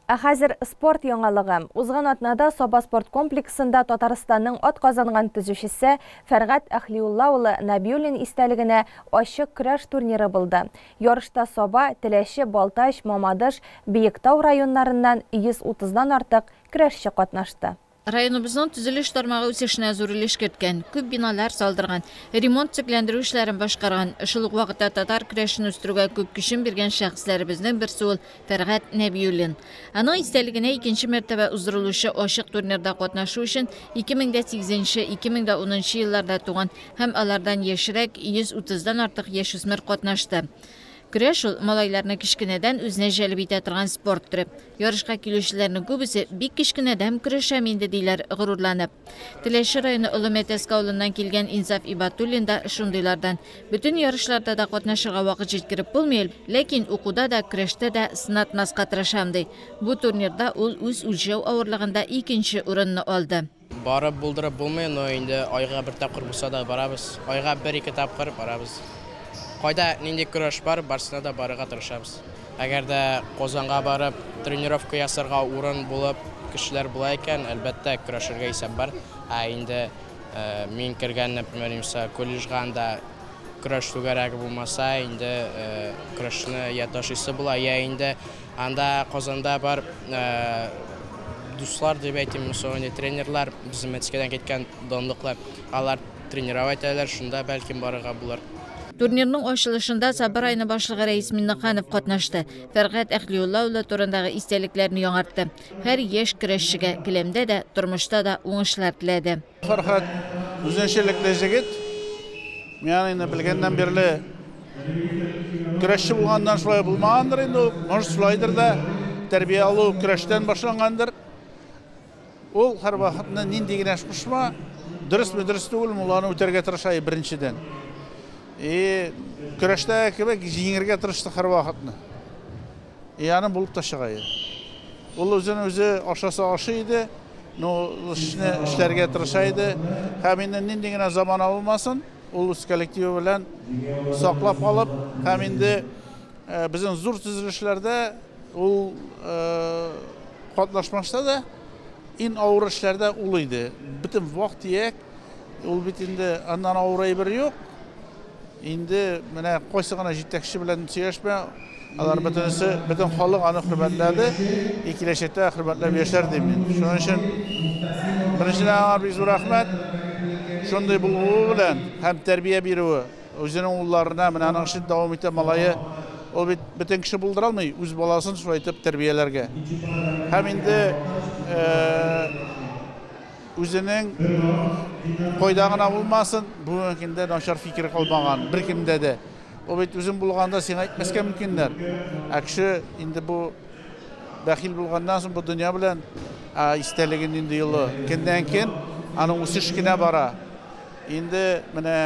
Ә хәзер спорт яңалыгы. Узган атнада Саба спорт комплексында Татарстанның атказанган төзүчесе Фәргать Әхлиулла улы Нәбиуллин истәлегенә ачык көрәш турниры булды. Ярышта Саба, Теләче, Балтач, Мамадыш, Биектау районнарыннан 130 дан артык көрәшче катнашты. Районыбызның төзелеш тармагы үсешенә зур өлеш керткән, күп биналар салдырган, ремонт-төзекләндерү эшләрен башкарган, шул ук вакытта татар көрәшен үстерүгә күп көчен биргән шәхесләребезнең берсе ул Фәргать Нәбиуллин. Аның истәлегенә икенче мәртәбә уздырылучы ачык турнирда катнашу өчен 2008 2010 елларда туган һәм алардан яшьрәк 130 дан артык яшүсмер катнашты. Көрәш ул, малайларны кечкенәдән үзенә җәлеп итә торган спорт төре. Ярышка килүчеләрнең күбесе, бик кечкенәдән көрәшәм инде, диләр, горурланып. Теләче районы Олы Мәтәскә авылыннан килгән Инсаф Ибатуллин да шундыйлардан. Бөтен ярышларда да катнашырга вакыт җиткереп булмый, ләкин укуда да, көрәштә дә сынатмаска тырышам, ди. Бу турнирда ул үз үлчәү авырлыгында икенче урынны алды. Барып булдырып булмый, но инде айга бер тапкыр булса да барабыз. Айга бер-ике тапкыр барабыз. Кайда нинди көрәш бар, барсына да барырга тырышабыз. Әгәр дә Казанга барып, тренировка ясарга урын булып, кешеләр була икән, әлбәттә, көрәшергә исәп бар. Ә инде мин кергән, например, юкса колледжга анда көрәш түгәрәге булмаса, инде көрәшне я ташыйсы була, я инде Анда Казанда бар дуслар дип әйтим, соң тренерлар, безнең Мәтискәдән киткән данлыклы, алар тренировать итәләр, шунда бәлкем барырга булыр. Турнирның ачылышында Саба районы башлыгы Рәис Миннеханов катнашты. Фәргать Әхлиулла улы турындагы истәлекләрне яңартты. Һәр яшь көрәшчегә келәмдә дә, тормышта да уңышлар теләде. Фәрхәт үзенчәлекле җегет. Мин аны инде белгәннән бирле көрәшче булганнан шулай булмагандыр инде ул. Может, шулайдыр да. Тәрбия алу көрәштән башлангандыр. Ул һәрвакытны нинди генә эш кушма, дөресме, дөрес түгелме, ул аны үтәргә тырыша беренчедән. И көрәштә кебек җиңергә тырышты һәрвакытны. И аны булып та чыга иде. Ул үзен үзе ашаса ашый иде, но эшне эшләргә тырыша иде. Һәм инде нинди генә замана булмасын, ул үз коллективы белән саклап калып, һәм инде безнең зур төзелешләрдә ул катнашмаса да, иң авыр эшләрдә ул иде. Бөтен вак-төяк, ул бит инде аннан авыр әйбер юк. Инде менә кайсы гына җитәкче белән сөйләшмә, алар бөтенесе, бөтен халык аны хөрмәтләде и киләчәктә хөрмәтләп яшәр дим мин. Шуның өчен беренчедән аңа бик зур рәхмәт. Шундый булуы белән һәм тәрбия бирүе үзенең улларына, менә аның эшен дәвам итә малае. Ул бит бөтен кеше булдыра алмый үз баласын шулай итеп тәрбияләргә. Һәм инде Үзенең кайда гына булмасын, бүгенге көндә начар фикер калмаган беркемдә дә. Ул бит үзең булганда сиңа әйтмәскә мөмкиннәр. Ә кеше инде бу бәхил булганнан соң бу дөнья белән истәлеге нинди юлы көннән көн аның үсеш кенә бара. Инде менә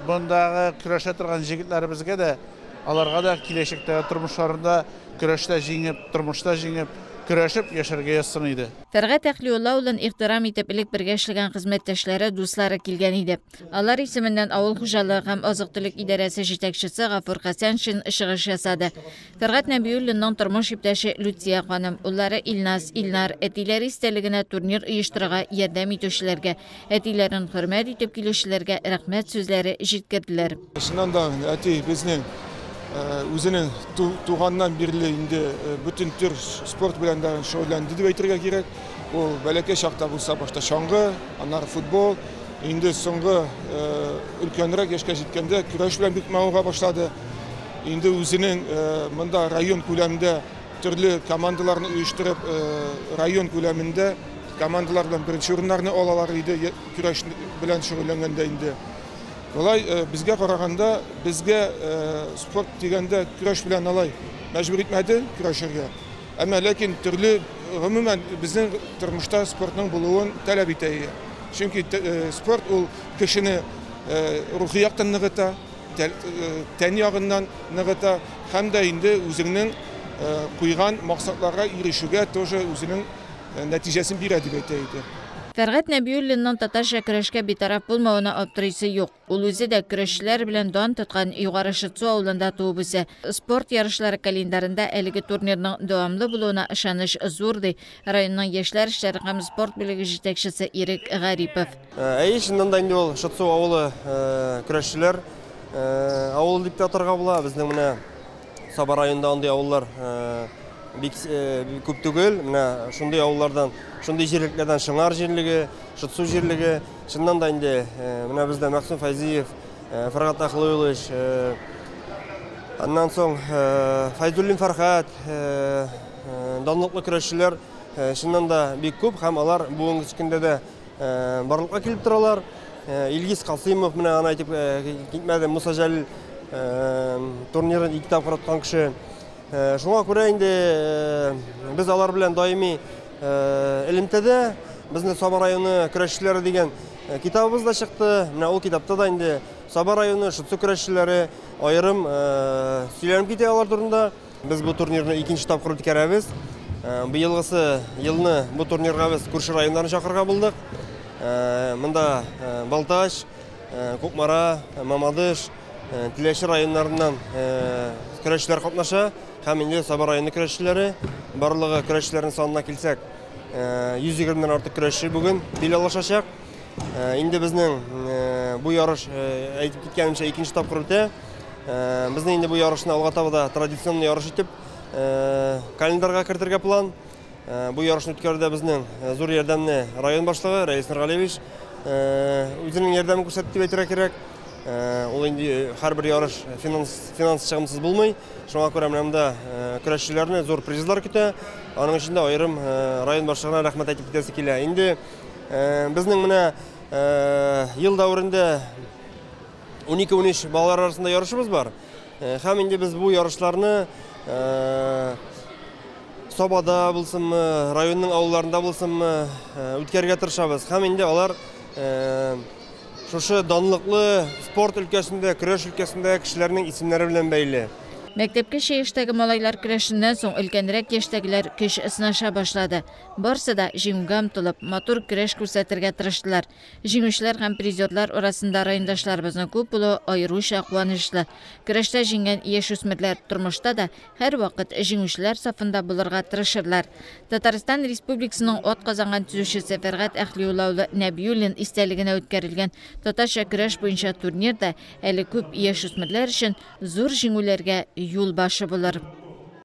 мондагы көрәшә торган җегетләребезгә дә Аларга да киләчәктәге тормышларында көрәштә җиңеп, тормышта җиңеп, көрәшеп яшәргә язсын иде. Фәргать Әхлиулла улын ихтирам итеп элек бергә эшләгән хезмәттәшләре, дуслары килгән иде. Алар исеменнән авыл хуҗалыгы һәм азык-төлек идарәсе җитәкчесе Гафур Хәсәншин чыгыш ясады. Фәргать Нәбиуллинның тормыш иптәше Люция ханым, уллары Илназ, Илнар, әтиләре истәлегенә турнир оештырырга ярдәм итүчеләргә, әтиләрен хөрмәт итеп килүчеләргә рәхмәт сүзләре җиткерделәр. Чыннан да, әти безнең үзенең туганнан бирле инде бөтен төр спорт белән дә шөгыльләнде дип әйтергә кирәк. Ул бәләкәй чакта булса башта чаңгы, аннары футбол, инде соңгы өлкәнрәк яшькә җиткәндә көрәш белән бик мавыга башлады. Инде үзенең монда район күләмендә төрле командаларны оештырып, район күләмендә командалар белән беренче урыннарны алалар иде, көрәш белән шөгыльләнгәндә инде. Болай безгә караганда, безгә спорт дигәндә көрәш белән алай мәҗбүр итмәде көрәшергә. Әмма ләкин төрле, гомумән, безнең тормышта спортның булуын таләп итә иде. Чөнки спорт ул кешене рухи яктан ныгыта, тән ягыннан ныгыта һәм дә инде үзеңнең куйган максатларга ирешүгә тоже үзенең нәтиҗәсен бирә дип әйтә иде. Фәргать Нәбиуллинның татарча көрәшкә битараф булмавына аптырыйсы юк. Ул үзе дә көрәшчеләр белән дан тоткан Югары Шытсу авылында туып үсә. Спорт ярышлары календарында әлеге турнирның дәвамлы булуына ышаныч зур, ди районның яшьләр эшләре һәм спорт бүлеге җитәкчесе Ирек Гарипов. Әйе, чыннан да инде ул Шытсу авылы көрәшчеләр авылы дип тә атарга була. Безнең менә Саба районында андый авыллар бик күп түгел. Менә шундый авыллардан, шундый җирлекләрдән Шыңар җирлеге, Шытсу җирлеге. Чыннан да инде менә бездә Мәксум Фәйзиев, Фәргать Әхлыйлович, аннан соң Фәйзуллин Фәрхәт, данлыклы көрәшчеләр чыннан да бик күп һәм алар бүгенге көндә дә барлыкка килеп торалар. Илгиз Касыймов, менә аны әйтеп китмәдем, Муса Җәлил турнирын ике тапкыр откан кеше. Шуңа күрә инде без алар белән даими элемтәдә. Безнең Саба районы көрәшчеләре дигән китабыбыз да чыкты. Менә ул китапта да инде Саба районы Шытсу көрәшчеләре аерым сөйләнеп китә алар турында. Без бу турнирны икенче тапкыр үткәрәбез. Быелгысы елны бу турнирга без күрше районнарны чакырырга булдык. Монда Балтач, Кукмара, Мамадыш, Теләче районнарыннан көрәшчеләр катнаша һәм инде Саба районы көрәшчеләре. Барлыгы көрәшчеләрнең санына килсәк, 120-дән артык көрәшче бүген бил алышачак. Инде безнең бу ярыш, әйтеп киткәнемчә, икенче тапкыр үтә. Безнең инде бу ярышны алга таба да традиционный ярыш итеп календарьга кертергә план. Бу ярышны үткәрүдә безнең зур ярдәмне район башлыгы Рәис Нургалиевич үзенең ярдәмен күрсәтте дип әйтергә кирәк. Ул инде һәрбер ярыш финанс чыгымсыз булмый. Шуңа күрә менә монда көрәшчеләрне зур призлар көтә. Аның өчен дә аерым район башлыгына рәхмәт әйтеп китәсе килә. Инде безнең менә ел дәверендә 12-13 балалар арасында ярышыбыз бар. Һәм инде без бу ярышларны Сабада булсынмы, районның авылларында булсынмы, үткәрергә тырышабыз. Һәм инде алар шушы данлыклы спорт өлкәсендә, көрәш өлкәсендә кешеләрнең исемнәре белән бәйле. Мәктәпкәчә яшьтәге малайлар көрәшеннән соң өлкәнрәк яшьтәгеләр көч сынаша башлады. Барсы да җиңүгә омтылып, матур көрәш күрсәтергә тырыштылар. Җиңүчеләр һәм призерлар арасында райондашларыбызның күп булуы аеруча куанычлы. Көрәштә җиңгән яшүсмерләр тормышта да һәрвакыт җиңүчеләр сафында булырга тырышырлар. Татарстан Республикасының атказанган төзүчесе Фәргать Әхлиулла улы Нәбиуллин истәлегенә үткәрелгән татарча көрәш буенча турнир да әле күп яшүсмерләр өчен зур җиңүләргә юл башы булыр.